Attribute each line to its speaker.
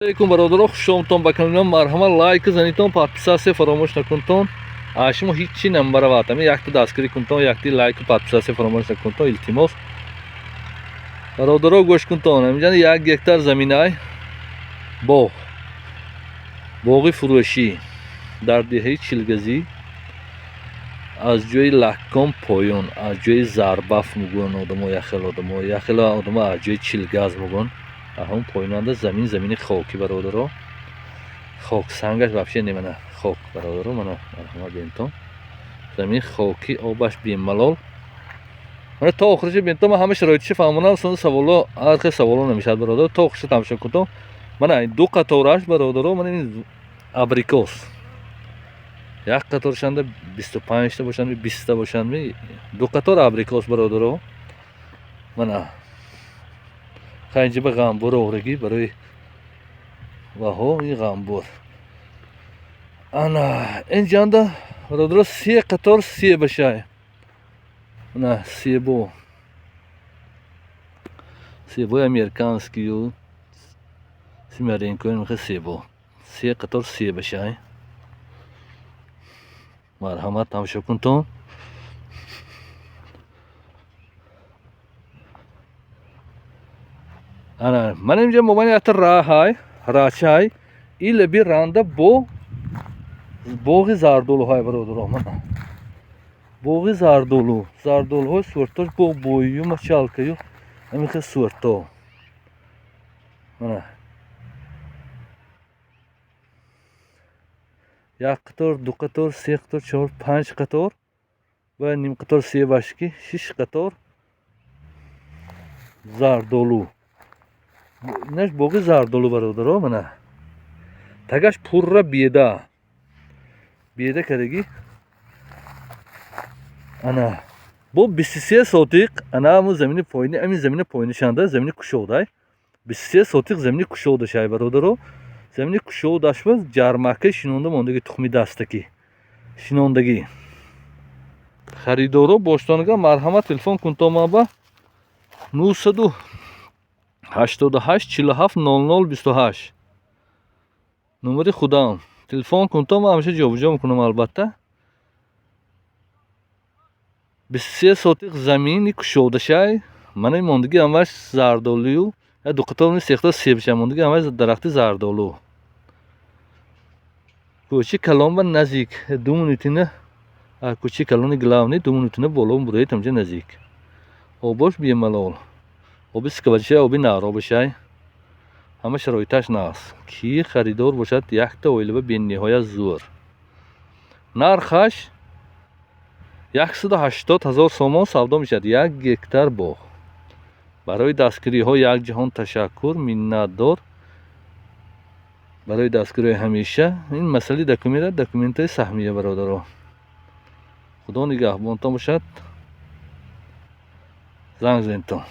Speaker 1: Алейкум, бародаро, хушомтон ба каналам. Марҳамат, лайк занитон, подписаться фаромӯш накунтон. А шумо ҳичи намбаравад, ами якта дастгирӣ кунтон, якти лайку подписаться фаромӯш накунтон, илтимос. Бародаро, гӯш кунтон, амиҷан 1 гектар заминай боғ, боғи фурӯшӣ дар деҳаи Чилгазӣ, аз ҷои Лаккон поён, аз ҷои Зарбаф мегӯянд одамо, яхел одамо, яхела одамо аз ҷои Чилгаз мегӯянд. Ҳамон поёнанда замин, замини хокӣ, бародаро, хок, сангаш вообще не, мана хок, бародаро, мана, марҳамат, бентон, замини хокӣ, обаш бемалол. Мана то охириша бентон, ман ҳама шароитиша фаҳмонам, сон саволо, ҳар хел саволо намешавад, бародаро, то охириша тамошо кунтон. Мана ду қатораш, бародаро, мана ин абрикос, як қаторшанда 25та бошандми, 20та бошандми, ду қатор абрикос, бародаро. Мана хайнҷиба ғамбур оврагӣ барои ваҳо, ин ғамбур. Ана инҷанда, бародаро, се қатор себашай, ана себо, себои американскию семеренко, себо, се қатор себашай. Марҳамат, тамошо кунтон. Ана ман инҷа мобайни якта раҳай, рачай, и лаби ранда бо боғи зардолуҳай, бародаро, мана боғи зардолу, зардолуҳои суртош, боғ боию мачалкаю, ҳамин хел сурто. Мана як қатор, ду қатор, се қатор, чор, панҷ қатор ва ним қатор себашки, шиш қатор зардолу. Инаш боғи зардолу, бародаро. Мана тагаш пурра беда, беда кардагӣ. Ана бо 23 сотиқ, ана ҳамун замини поини, ҳамин замини поинишанда замини кушодай, 23 сотиқ замини кушодашай, бародаро. Замини кушодашва ҷармака шинонда мондагӣ, тухми дастакӣ шинондагӣ. Харидоро боштонага, марҳамат, телефон кунто маба 988 47 00 28, номери худам. Телефон кунто, ман ҳамеша ҷобиҷо мекунам, албатта. 23 сотиқ замини кушодашай. Мана ин мондагӣ ҳамаш зардолую, ду қатор, се қатор себша, мондагӣ ҳамаш дарахти зардолу. Кӯчи калон ба наздик, 2 минутина кӯчи калони главный, 2 минутина боло буроед, ҳамҷа наздик. Обош бемалол, оби скважина, оби наҳробашай, ҳама шароиташ нағз. Ки харидор бошад, якта оилава бениҳоят зӯр. Нархаш 180 000 сомон савдо мешавад, 1 гектар боғ. Барои дастгириҳо як ҷаҳон ташаккур, миннатдор барои дастгириҳои ҳамеша. Ин масъалаи документ, документҳои саҳмия, бародаро. Худо нигаҳбонтон бошад, занг занедтон.